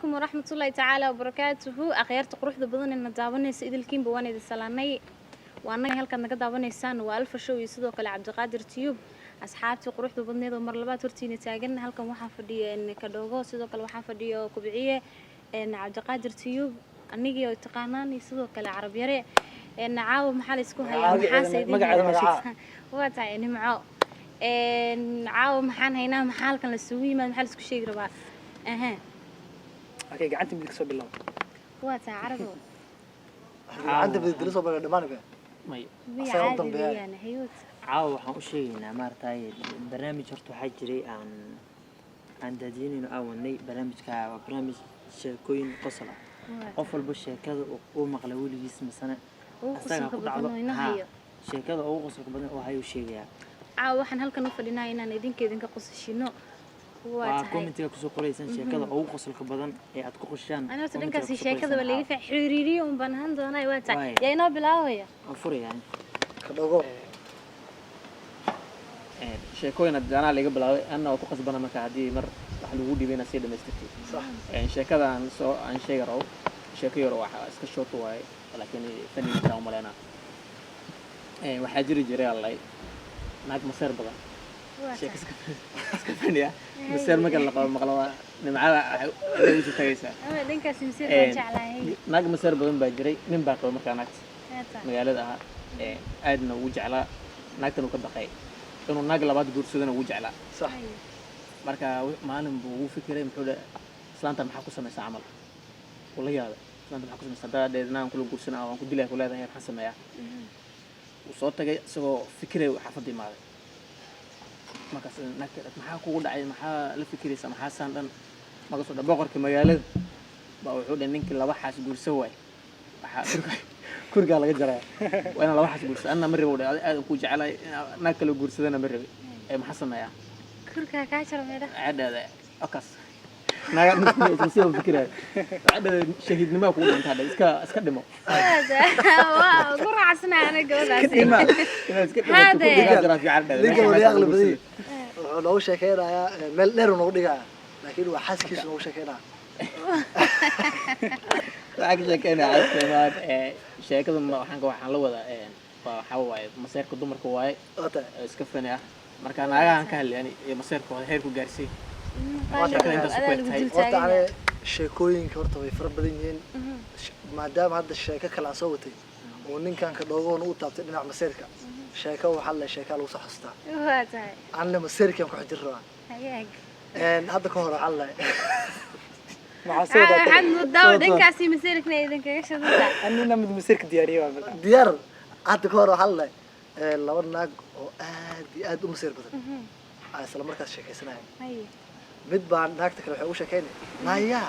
Calaykum waraxmatullaahi tacaala wabarakaatuhu. Akhyaarta quruxda badan ee na daawanaysa, idilkiinba waan idin salaanay. Waa annaga halkaad naga daawanaysaan, waa Alfa Show iyo sidoo kale Cabdiqaadir Tiyub. Asxaabtii quruxda badneed oo mar labaad hortiina taagan, halkan waxaa fadhiya Kadhoogo, sidoo kale waxaa fadhiya Kubciye, Cabdiqaadir Tiyub, anigii oo taqaanaan, iyo sidoo kale Carab Yare. Caawa maxaa la isku hayaa? Maxaase idin Magaceeda magaca. Waa tahay Nimco. Caawa maxaan haynaa? Maxaa halkan la isugu yimaad? Maxaa la isku sheegi rabaa? Aha. Okay, gacanta midig soo bilow. Waa tahay, Carabow. Gacanta bidil soo baga dhamaanba. May. Miya? Asaga u Caadi dambeeya. weeyaan, hayuud. Caawa waxaan u sheegaynaa, maaragtay, barnaamij. Horta waxaa jiray aan daadiinayno, aan wadnay. Barnaamijka waa barnaamij sheekooyin qosol ah. Qof walba sheekada uu maqlay weligiis misana ugu asaga qosolka ku badan dhacdo oo ina haa, hayo. Sheekada ugu qosolka badan oo hayuu sheegayaa. Caawa waxaan halkan u fadhinaa inaan idinka qosashino. Waa waa tahay. Commentiga kusoo qoraysaan sheekada ugu qosolka badan ee aad ku qoshaan. Ani horta commentiga dhankaasi kusoo sheekada waa qoraysaan. laga fiic xiriiriyo un baan ahaan doonaa. Waa tahay. Waay. Yaa inoo bilaabaya? Waan furayaa. Kadhogo. Sheekooyin anaa laga bilaabay, anna waa ku qasbana. Marka haddii mar wax lagu dhiibay inaad sii dhamaystirtid. Sax. Sheekada aan soo aan sheegi rabo, sheeko yar waxa iska short waaye, laakiin fani markaan umaleynaa. Waxaa jiri jiray allay naag maseer badan. Waa sheeko tahay. iska fani ah. Maseer marka la qabo maqlo, waa Nimcada waxay usoo tagaysaa. Ama dhankaasi masiir baan jeclahay. Naag maseer badan baa jiray. Nin baa qabay markaa naagta Waa tahay. magaalada ahaa. Aadna ugu jeclaa naagtan, uu ka baqay inuu naag labaad guursadana, ugu jeclaa. Sax. Marka maalin buu ugu fikiray, muxuu dhe, "Islaanta maxaa ku samaysaa?" Camal uu la yaabay. "Islaanta maxaa ku samaysaa? Haddaa dheednaan kula guursanaa, waan ku dilaya ku leedahay, maxaan sameeyaa?" Wuu soo tagay isagoo fikiray, uu xaafadda imaaday. Markaas naagta, "Maxaa kugu dhacay? Maxaa la fikiraysaa? Maxaa saan dhan?" Markaasuu dha, "Boqorka magaalada baa wuxuu dhahay, ninkii laba xaas guursan waay, waxaa kurgaa laga jaraya. Waa inaan laba xaas guursa. Anna ma rabo," dhahay, "aad ku jecelahay, naag kale guursadana ma rabi. Ee maxaa sameeyaa?" Kurkaa kaa jaro meedha. Waxay dhahday okaas naaga sida fikiraya. Waxay dhahday, "Shahiidnimaa kugu dhintaa, dheh, iska dhimo." Waa ku raacsanahay aniga gabadhaasi. Dhima inaad iska dhimato. Haade. Kurgaa jaraa fiican, dhahday. Ninka Meesha wali aqli lagu badan guursado. wuxuu noogu sheekeynayaa, meel dheer uu noogu dhigayaa, laakiin waa xaaskiisu noogu sheekeynaya. Waxaa ka sheekeynaya caafimaad. Sheekada waxaan la wadaa, waa waxaa waaye maseerka dumarka waaye. Waa tahay. Oo iska fani ah. Marka naagahan ka hadlay yani iyo maseerkooda heerku gaarsiin. Sheekada intaas ku adaa eg lagu tahay. dul Horta taagan ane yahay. sheekooyinka horta way fara badan yihiin. Maadaama hadda sheeko kale aan soo watay oo ninkan ka dhoogoon u taabtay dhinaca maseerka, sheeko waxaa la sheekaa lagu soo xasuustaa. Waa tahay. Anle maseerkaan ku xijir rabaa. Hagaag. Hadda ka hor waxaa la Maxaa soo wadaatay? Waxaad moodaa dhankaasi masiirkna idinkaga shadanta. Anina mid masiirka diyaariyey waa marka. Diyaar. Hadda ka hor waxaa la laba naag oo aad iyo aad u maseer badan aa isla markaas sheekaysanaya. Mid baa naagta kale waxay ugu sheekeynay, "Naaya,"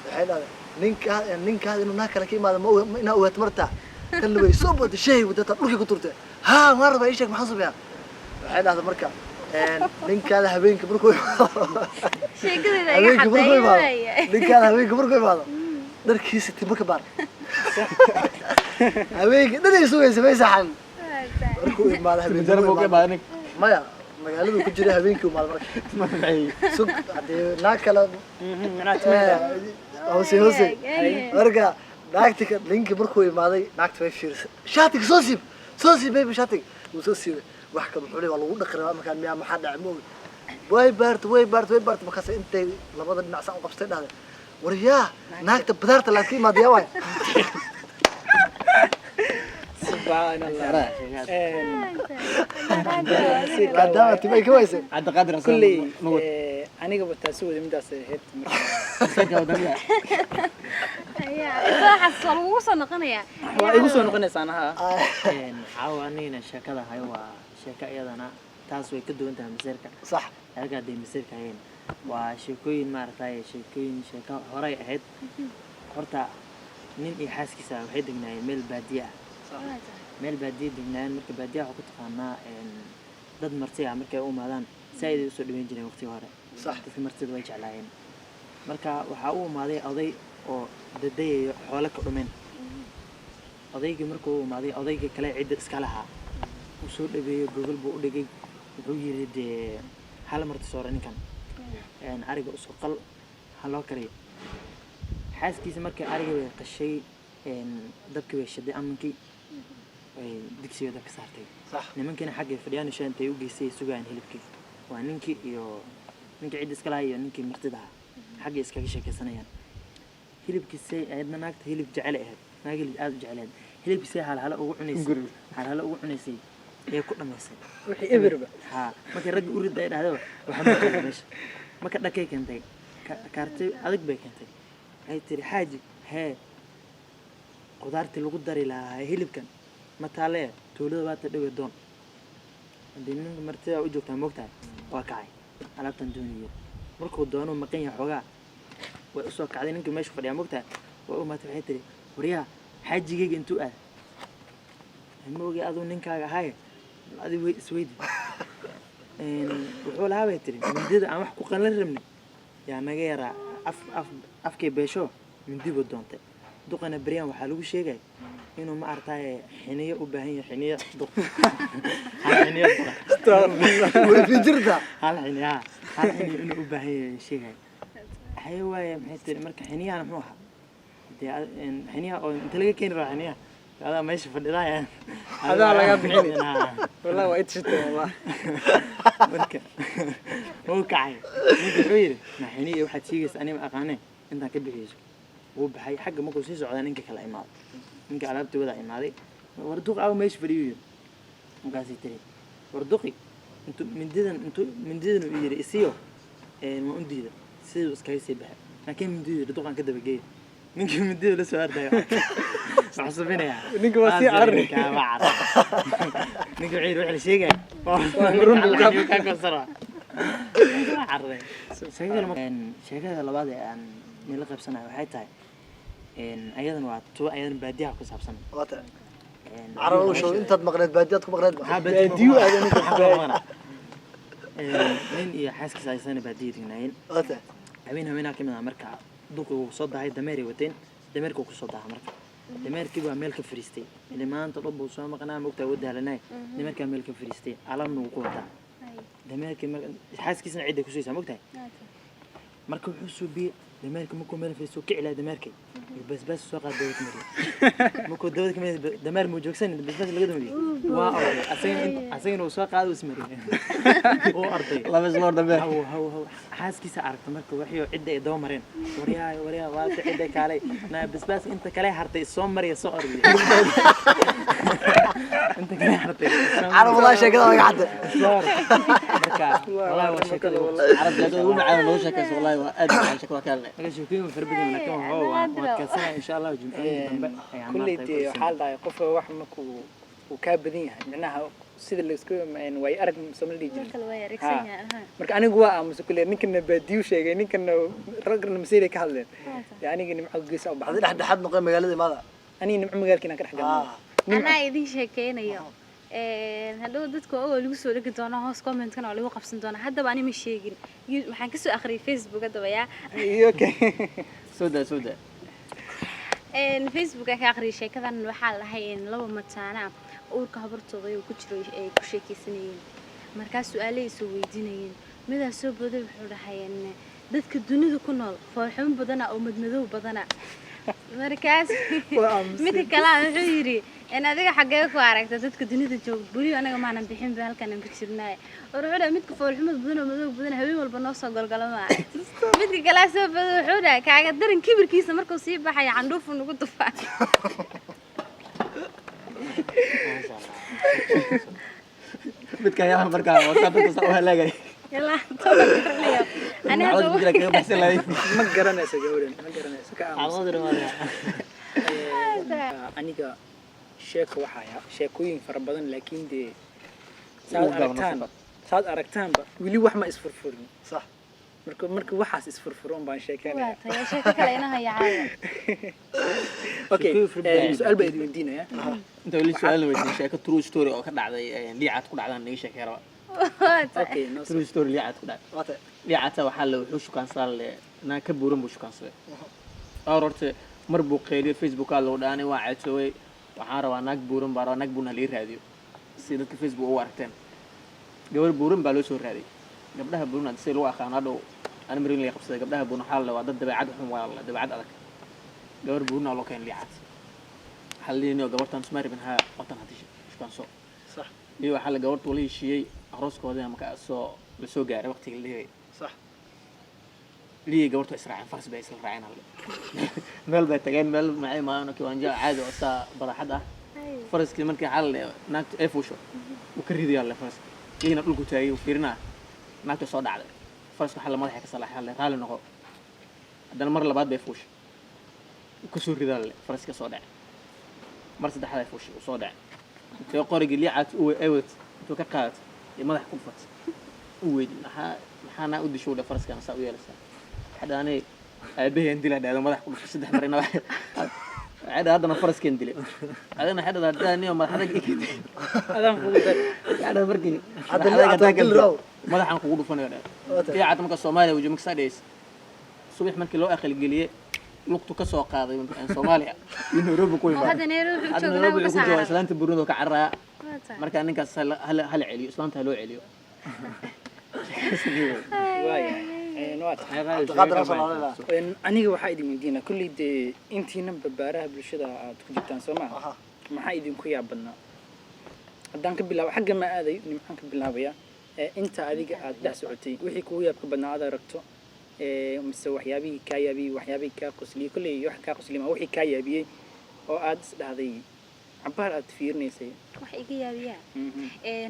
waxay dhahday, "ninkaa ninkaada inuu naag kale ka imaado ma inaa ogaato martaa." Tanna way soo booday, sheey wadata, dhulkii ku turtay. "Haa, waan rabaa, ii sheeg, maxaan sameeyaa?" Waxay dhahday, "Marka ninkaada habeenka markuu imaado," Sheekadeeda iga "habeenka markuu xaday imaado, waaya. ninkaada habeenka markuu imaado, dharkiisa timo ka baar. Habeenkii dhan ay sugaysa, may saxan. Markuu imaado habeenkii Jarab markuu uu ka imaado." imaaday ninka. Maya, magaaladu ku jiray. Habeenkii imaado marka. Maxay? Sug haddii naag kale. Macnaha timaha. Hoose hoose. Marka naagti ninkii markuu imaaday, naagta way fiirisay. "Shaatiga soo siib, soo siib, baby, shaatiga." Wuu soo siibay. Wax ka muxuu leeyahay, waa lagu dhaqi rabaa markaan miyaa? Maxaa dhacay? Ma ogi. Way baartay, way baartay, way baartay. Markaas intay labada dhinac saan u qabsatay dhahday, "War yaa naagta badaarta laad ka imaada, yaa waay?" Subxaan Allah. Maadaama timay ka waysay. Cabdiqaadir. Kulley Ma wad. Anigaba taasi wada midaas ay ahayd marka. Maseerka wadaniga. Waxaas waa lagugu soo noqonayaa. Waa igu soo noqonaysaa anaha. Caawa anigana sheekada hayo waa sheeko iyadana taas way ka duwan tahay maseerka. Sax. Ayaga hadday maseerka hayeen, waa sheekooyin, maaragtay, sheekooyin sheeko horay ahayd. Horta nin iyo xaaskiisa waxay degnaayeen meel baadiye ah. Meel baadiye degnaayeen. Marka baadiyaha waxaa ku taqaanaa dad marti ah markay u imaadaan, saaid ay usoo dhaweyn jireen waqtigii hore. Sax. Dadka martida way jeclaayeen. Marka waxaa u imaaday oday oo dadayayo xoolo ka dhumeen. Odaygii markuu u imaaday, odaygii kale cidda iska lahaa uu soo dhaweeyey, gogol buu u dhigay. Wuxuu yidhi, "Dee hala marti soora ninkan, ariga usoo qal, ha loo kariyo." Xaaskiisa markay arigii way qashay, dabkii way shiday, amankii way digsiga dabka saartay. Nimankiina xaggay fadhiyaan, shay intay u geysay ay sugayaan hilibkii. Waa ninkii iyo ninkii cidda iska lahaa iyo ninkii martida ahaa, xaggay iskaga sheekaysanayaan. Hilibkii say ayadna naagta hilib jecel ahayd, naag hilib aad u jecelayd. Hilibkii say halhala ugu cunaysay, halhala ugu cunaysay ayay ku dhamaysay. Wixii eberba. Haa, markay ragga u ridda ay dhahdaba waxa ma jiro meesha. Marka dhakay keentay, kaartay adag bay keentay. Waxay tiri, "Xaaji, hee, qudaartii lagu dari lahaa hilibkan ma taalee? Tuulada waa ta dhowe, doon." Haddii ninka martida u joogtaa moogtahay, waa kacay, alaabtan doonayo. Markuu doono maqan yahay xoogaa, way usoo kacday. Ninkii meesha fadhiyaa moogtahay waa u imaatay. Waxay tiri, "Waryaa, xaajigayga intuu aad ma ogi, aduu ninkaaga ahaye, adi wey isweydi." Wuxuu lahaa, bay tiri, "Mindida aan wax ku qalan rabnay yaa naga yaraa, af af afkay beesho, mindi buu doontay." Duqana beryaan waxaa lagu sheegay inuu, ma aragtaye, xiniyo u baahan yahay, xiniyo duq, hal xiniyo duqa. Way jirta. Hal xiniyo, ha, hal xiniyo inuu u baahan yahay sheegay. Haye waaye, maxay tiri, marka xiniyahan muxuu ahaa dee, xiniyaha oo inta laga keeni rabaa, xiniyaha adaa meesha fadhidaaya. Adaa laga bixini. Wallahi waa itishitay, wallah. Marka wuu kacay ninka, wuxuu yidhi, "Ma xiniya waxaad sheegaysa aniga ma aqaaneen, intaan ka bixiyeyso." Wuu baxay. Xagga markuu sii socdaa, ninka kala imaaday, ninka alaabtii wadaa imaaday. "War duq aaw meesha fadhiyu?" yidhi. Markaasay tiri, "War duqi intuu mindidan, intuu mindidan uu yidhi isiyo, waan u diida, siduu iskaga sii baxay, laakiin mindidu yidhi duqaan ka dabageeya." Ninkii mindida la soo ardayo waxuu subinayaa. Ninka waa sii carari. Ninka waa carar. Ninka wuxuu yidhi, "Waxa la sheegaya run buu kaa goosana." Ninka waa cararay. Sheekada labaad ee aan nila qaybsanayo waxay tahay, ayadan waa tuwa ayadan baadiyaha ku saabsan. Waa tahay. Carab show, intaad maqneed baadiyaad ku maqneed ba? Baadiyu aad ninka. Nin iyo xaaskiisa aysana baadiya degnaayeen. Waa tahay. Habeen habeenaa ka mid ah, marka duqi uu soo dahay, dameeray wateen, dameerka uu kusoo daha. Marka dameerkii baa meel ka fariistay, ile maanta dhan buu soo maqnaa, mogtaa, wadaalanay. Dameerkaa meel ka fariistay, alaabna wuu ku wataa dameerkii. Marka xaaskiisana cidday kusaysaa, mogtahay. Marka wuxuu suubiyey, dameerka markuu meel fariisto, kici lahaa dameerkii iyo basbaas soo qaad, dabada ka mariyay. Markuu dabada ka mariyay, dameer muu joogsan, basbaas laga damariyay, waa orday. Asagana uu soo qaaday, uu ismariyay, uu orday. Laba isla dambe. Haw haw haw. Xaaskiisa aragta marka waxii cidda ay daba mareen. "Waryaay, waryaay, waata cidda, kaalay naa, basbaas inta kale hartay soo mariya, soo orday, inta kale hartay soo mariya." Carab, wallahi sheekada waa iga xadda. Soo orday. Marka wallahi waa sheekada ugu Carab, sheekada ugu macaan noo sheekayso, wallahi waa aad macaan sheekada, waa ka helnay. Marka sheekooyin fara badan, laakiin waa waan kasanaa insha Allah jimcooyinka dambe ayaan Kulley maaragtay dee ku waxaa la dhahay, qofka wax markuu uu kaa badan yahay, micnaha sida laisku waayo arag sooma la dhihi jirin. Kale waa aragsan yahay, aha. Marka anigu waa aamusa kulley. Ninkana baadiyu sheegay, ninkana ragna maseeray ka hadleen. Dee aniga Nimco geesa u adi baxday. Dhexdhexaad noqon, magaalada imaada. Aniga Nimco magaalkiina ka dhex galnay. Anaa idin sheekeynayo. Hadhow dadka oo lagu soo dhigi doonaa hoos comment-kana oo lagu qabsan doonaa. Haddaba ani ma sheegin. Waxaan kasoo akhriyay Facebook haddaba yaa. Iyo okay. Soo daa, soo daa. Facebook aan ka akhriyay sheekadan. Waxaa lahay laba mataana ah uurka habartooda ayuu ku jiro ay ku sheekeysanayeen. Markaas su-aalay soo weydiinayeen. Midaa soo booday, wuxuu dhahay, "Dadka dunida ku nool foolxumo badana oo madmadow badana." Markaas Waa aamusay. midka kale wuxuu yidhi, "Adiga xaggee ku aragta dadka dunida jooga? Beri anaga maanan bixin ba, halkan aan ku jirnaay." War wuxuu dhahay, "Midka foolxumada badan oo madow badan habeen walba noo soo golgalo ma aragti?" Midka kale soo booday, wuxuu dhahay, "Kaaga daran, kibirkiisa markuu sii baxaya candhuufu nagu tufaa." Maasha Allah. Midka ayaa markaa wasaa dadka saa u halaagay. Ilaa toban garanayo ani Cawd hadda. jira kaga baxsan lahayd. Ma garanayso gabadhan, ma garanayso, ka aamusa. Caqabad waa. Aniga sheeko waxaya sheekooyin fara badan, laakiin dee saad Ugu gaaban. aragtaan Nasiibad. saad aragtaanba weli wax ma isfurfurin. Marka waxaas isfurfuro un baan sheekeynaya. Waa tahay sheeko kale ina haya caawa. Okay. Sheekooyin fara badan. Su-aal baa idin weydiinaya. Inta weli su-aal la weydiin, sheeko true story oo ka dhacday, liicaad ku dhacdaan naga sheekay raba. Waa tahay. Okay, no. True story liicaad ku dhacday. Waa tahay. Liicaadta waxaa la wuxuu shukaansadaa le naa ka buuran buu shukaansaday dhowr. Horta mar buu qeyliyay, Facebookaa lagu dhaanay, waa ceejoobay, "Waxaan rabaa naag buuran baa rabaa, naag buuran ha lii raadiyo." Si dadka Facebook ugu aragteen, gabar buuran baa loo soo raadiyay. Gabdhaha buuran hadda sida lagu aqaano, hadhow ani marin laga qabsaday, gabdhaha buuran waxaa la waa dad dabeecad xun, waa la dabeecad adag. Gabar buurna loo keenay liicaad. Waxaa la leeyahay gabartan isma rabin, haa, watan hadii shukaanso. Sax. Iyo waxaa la gabartu la heshiiyey arooskoodii marka soo la soo gaaray waqtigii la dhigay. Sax. Liyay gabartu israaceen, faras bay isla raaceen, halle meel bay tageen, meel maxay maano kiwanja caadi oo saa baraxad ah. Faraskii markii xal naagtu ay fuusho uu ka ridayaa le faraska, liina dhulku taagay uu fiirinaa, naagtu soo dhacday, faraska xal madaxa ka salaaxay, halle raali noqo. Haddana mar labaad bay fuushay, uu ka soo ridaa le faraska, soo dhacay. Mar saddexaad ay fuushay, uu soo dhacay, intee qorigii liicaad u awad intuu ka qaadatay iyo madaxa ku dhufatay. U weydi maxaa naa u dishow dhe faraskan saa u yeelaysaa? Waxay dhahanay aabaheen dilaa dhahdo, madax ku dhuftay saddex mar ina. Waxay dhahay haddana faraskeen dilay, adina waxay dhahdaa haddaa niyo madax adag ikentay. Adaan kugu dar. Waxay dhahdaa markii Hadda madax adag hadda haddaa dil galto, raw. Madaxaan kugu dhufanayo dheh. Waa tahay. Liicad marka Soomaaliya wajoo marka dhays subax markii loo aqalgeliyey lugtu ka soo qaaday Soomaaliya iyo Nairobi ku Oo imaanay. Hadda Nairobi u Hadda joognaa. Nairobi Ka ku jooga saaran. Islaanta Burundi oo ka cararaya. Waa tahay. Marka ninkaas hala celiyo, islaanta ha loo celiyo. Waayahay. Waa tahay. Cabdiqaadir aan soo laabanayna. Aniga waxaa idin weydiinaa kulley dee intiina babaaraha bulshada aad ku jirtaan, soo maha? Aha. Maxaa idinku yaab badnaa? Haddaan ka bilaabo xagga ma aaday, maxaan ka bilaabayaa inta adiga aad dhex socotay, wixii kugu yaabka badnaa aad aragto, mise waxyaabihii kaa yaabiyey, waxyaabihii kaa qosliyey, kolley wax kaa qosliyey ma wixii kaa yaabiyey oo aad is dhahday cabaar aad fiirinaysay? Wax iga yaabiyaa?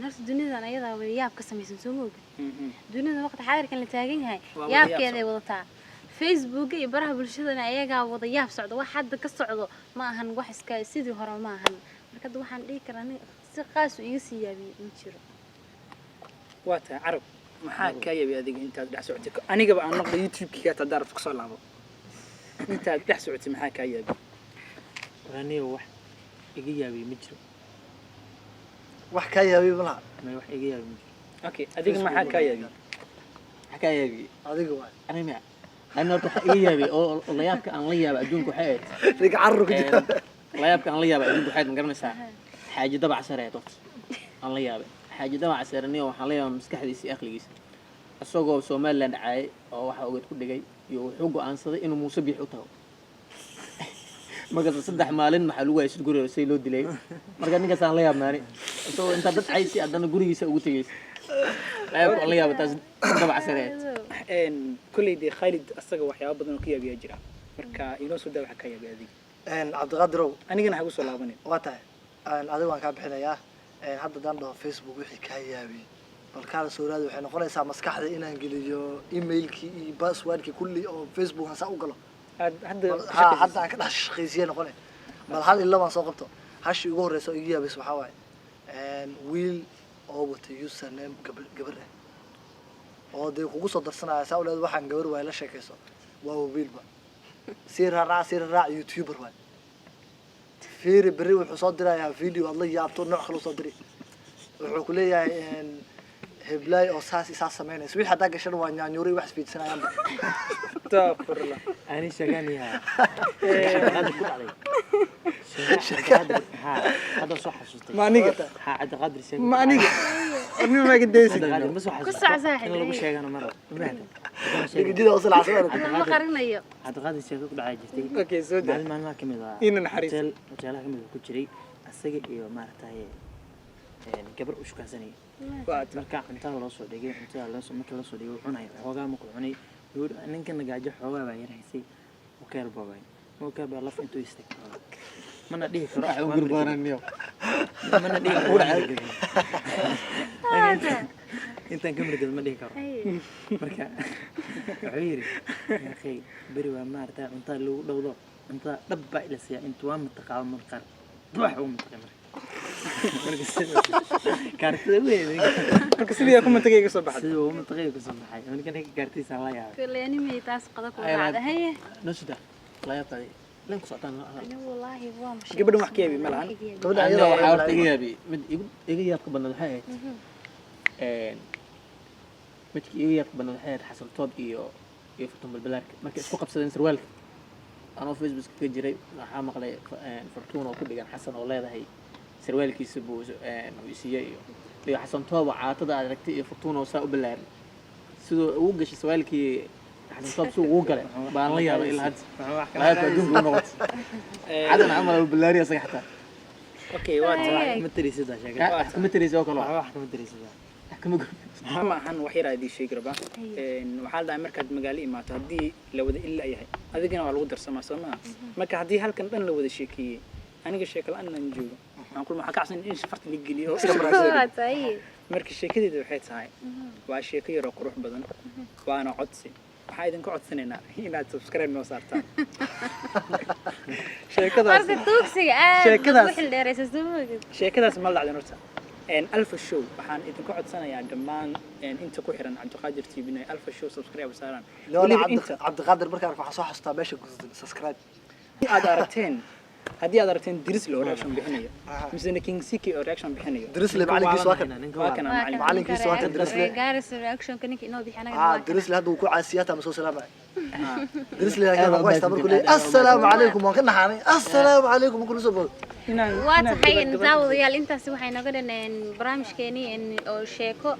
Horta dunidan ayadaa wada yaab ka samaysan, soo ma ogid? Mhm. Dunida waqti xaadirkan la taagan yahay Waa wada yaab. Yaabkeeday wadataa. Facebook iyo baraha bulshadana ayagaa wada yaab socdo. Wax hadda ka socdo ma ahan wax iska sidii hore ma ahan. Marka hadda waxaan dhihi karaa nin si qaas u iga sii yaabiyey ma jiro. Waa tahay. Carab, maxaa kaa yaabiyey adiga intaad dhex socotay? Anigaba aan noqdo YouTube-kiga haddaad rabto kusoo laabo. Intaad dhex socotay maxaa kaa yaabiyey? Aniga wax iga yaabiyey ma jiro. Wax kaa yaabay malaha? May, wax iga yaabiyey ma jiro. Okay, adiga maxaa kaa yaabiyey? Maxaa kaa yaabiyey? Adiga waay. Aniga miya? Ani horta waxa iga yaabiyey oo layaabka aan la yaabay adduunka waxay ahayd Ninka carru ku jira. Layaabka aan la yaabay adduunka waxay ahayd, ma garanaysaa, Xaaji Dabac Sare ahayd. Horta aan la yaabay Xaaji Dabac Sare niyo, waxaan la yaabay maskaxdiisa iyo aqligiisa, isagoo Somaliland caayay oo waxa ogeed ku dhigay iyo wuxuu go'aansaday inuu Muuse Biix u tago. Markaas 3 maalin maxaa lagu haysid guriga say loo dilay. Marka ninkaas aan la yaabnaani, isagoo intaa dad caysi haddana gurigiisa ugu tegaysa. Layaabka aan la yaabay taas Dabac Sare ahayd. Kolley dee Khaalid asaga waxyaaba badan oo ka yaabiyaa jira, marka inoo soo daa waxa kaa yaabiya adiga. Cabdiqaadirow. Anigana hagu soo laabanin. Waa tahay. Adiga waan kaa bixinayaa. Hadda haddaan dhaho Facebook wixii kaa yaabiyey bal kaala soo raadi, waxay noqonaysaa maskaxda inaan geliyo emailkii iyo passwordkii kulli oo Facebook aan saa u galo. Aad hadda Bal ka ha shaqaysid. Hadda aan ka dhex shaqaysiye noqone. Bal hal iyo labaan soo qabto. Hashii ugu horreysa oo iga yaabaysa waxaa waaye wiil oo wata username gabar ah oo dee kugu soo darsanaya, saa u leed waxaan gabar waay la sheekayso, waa wiilba sii raaraac, sii raaraac, youtuber waay. Fiiri, berri wuxuu soo dirayaa video aad la yaabto, nooc kale soo diri. Wuxuu ku leeyahay heblaay oo saas iyo saas samaynaysa. Wixii haddaa gashana waa nyaanyuuri wax isfiidsanayaanba. Astagfirullah. Ani sheeganiyaa Cabdiqaadir ku dhacday. Sheeko Cabdiqaadir, haa, hadda soo xasuustay. Ma aniga? Haa, Cabdiqaadir sheeko. Ma aniga? Arnima ma gadaysid? Cabdiqaadir ma soo Ku xasuusto. soco saaxiib. In lagu sheegana ma rabo, ma fahamtay? Nigajida oo silacsan. Ma qarinayo. Cabdiqaadir sheeko ku dhacay jirtay. Okay, soo daa. Maalin maalmaha kamid ah Ina naxariis. Hoteelaha kamid ah ku jiray asaga iyo maaragtay gabar u shukaansanayay. Waa tahay. Marka cuntada loo soo dhigay, cuntada loo soo marka loo soo dhigay, wuu cunay xoogaa. Markuu cunay wuxuu yidhi, ninkana gaajo xoogaa baa yar haysay, wuu ka yarboobay, wuu ka yarboobay, laf intuu istaagay mana dhihi karo Waxa waan ugu margay. badananiyo. Mana dhihi karo waan margay. Intaan ka margado ma dhihi karo. Marka wuxuu yidhi, yaa akhay, beri waa maaragtay cuntada lagu dhowdo, cuntada dhab baa ila siiyaa inta waa mataqaaba marka qaar buux uu mataqay. Marka kaartida weyn. Marka sidii ku matagay iga soo baxday. Sidii uu mataqay ka soo baxay. Marka ninka kaartiisa la yaabay. Kule animay taas qada ku Ay, dhacda haye. Noo soo daa layaabkaadi leen ku socotaan. Anigu wallaahi waa mashay. Gabadhan wax ka yaabi ma lahan. Gabadha aniga ayada waxaa horta waxay iga yaabiyey mid iga yaabka badnayd waxay ahayd midkii iga yaabka badnayd waxay ahayd Xasan Toob iyo Fartuun Balbalaarka markay isku qabsadeen sarwaalka. Anoo Facebook ka jiray waxaa maqlay Fartuun oo ku dhigan Xasan oo leedahay sarwaalkiisa buu uu isiiyey iyo Xasan Toob oo caatada aad aragtay iyo Fartuun oo saa u ballaaran sidoo ugu gashay sarwaalkii. Xasan Top si ugu galay baan la yaabay ilaa hadda. Laayabka adduunka u noqotay cadan camal uu ballaariya isaga xataa. Okay, waa tahay. Ma tirisadaa sheekada? Wax kama taraysa oo kale. Waxba wax kama tirisadaa. Wax kama go. Ma ahan, wax yar idin sheegi rabaa. Waxaa la dhahay markaad magaalo imaato, haddii la wada illa yahay, adigana waa lagu darsamaa, soo maha? Marka haddii halkan dhan la wada sheekeeyey, aniga sheeko la-aan aan joogo, waxaan kulma waxaa ka cabsan in shafarta la geliyo. Waa tahay. Marka sheekadeeda waxay tahay, waa sheeko yaroo qurux badan, waana codsi. Waxaa idinka codsanaynaa inaad subscribe noo saartaan sheekadaas. Horta tuugsiga aad ugu xil dheeraysa, soo ma ogid? Sheekadaas ma dhacdan horta. Alpha Show waxaan idinka codsanayaa dhammaan inta ku xiran Cabdiqaadir TV inay Alpha Show subscribe saaraan. Loona. Weliba inta Cabdiqaadir markaan arko waxaan soo xasuustaa meesha gududan subscribe. Haddii aad aragteen Dirisle oo reaction bixinayo, misena King Siki oo reaction bixinayo. Dirisle macalinkiisa waa kan. Waa kana. Waa macalin. kan. Macalinkiisa waa kan Dirisle. Gaarisa reactionka ninka inoo bixi anaga. Ah. Waa kan. Dirisle hadda wuu ku caasiyaa, taa ma soo salaamay Dirisle, laakiin waxaan ku haystaa markuu leeyahay assalaamu calaykum, waan ka naxaanay, assalaamu calaykum markuu soo boodo. Inaan Waa inaan tahay. Daawadayaal, intaasi waxay naga dhaneen barnaamijkeenii oo sheeko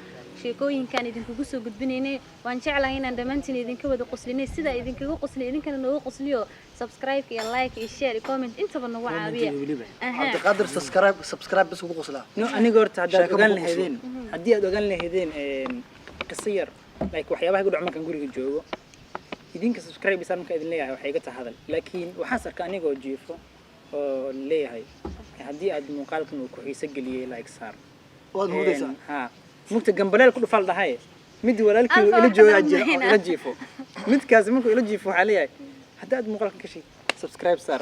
sheekooyinkaan idinkugu soo gudbinaynay. Waan jeclahay inaan dhammaantiin idinka wada qoslinay. Sidaa idinkaga qosliy, idinkana nooga qosliyo. Subscribe iyo like iyo share iyo comment intaba nagu caawiya. Weliba. Aha. Cabdiqaadir subscribe subscribe bas ugu qoslaa. No, aniga horta haddaad Sheeko ogaan ma ku qoslo. lahaydeen, haddii aad ogaan lahaydeen qiso yar, like waxyaabaha igu dhaco markaan guriga joogo, idinka subscribe isaan markaan idin leeyahay waxay iga tahay hadal, laakiin waxaan arkaa anigoo jiifo oo leeyahay haddii aad muuqaalkan uu ku xiiso geliyey, like saar. Waad hurdaysaa. Ha, mugta gambaleel ku dhufaal dhahay mid walaalkii Alfa ila wax joogaa badan jira oo mayna. ila jiifo. Midkaasi markuu ila jiifo waxaa leeyahay haddii aad muuqaalkan ka sheeg, subscribe saar.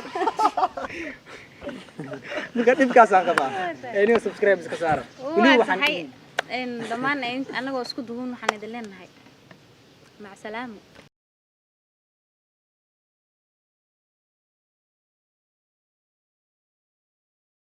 Marka dhibkaasaan qabaa, aniga subscribe iska saara. Waa Weliba waxaan tahay. Dhammaan anagoo isku duwan waxaan idin leenahay mac salaamo.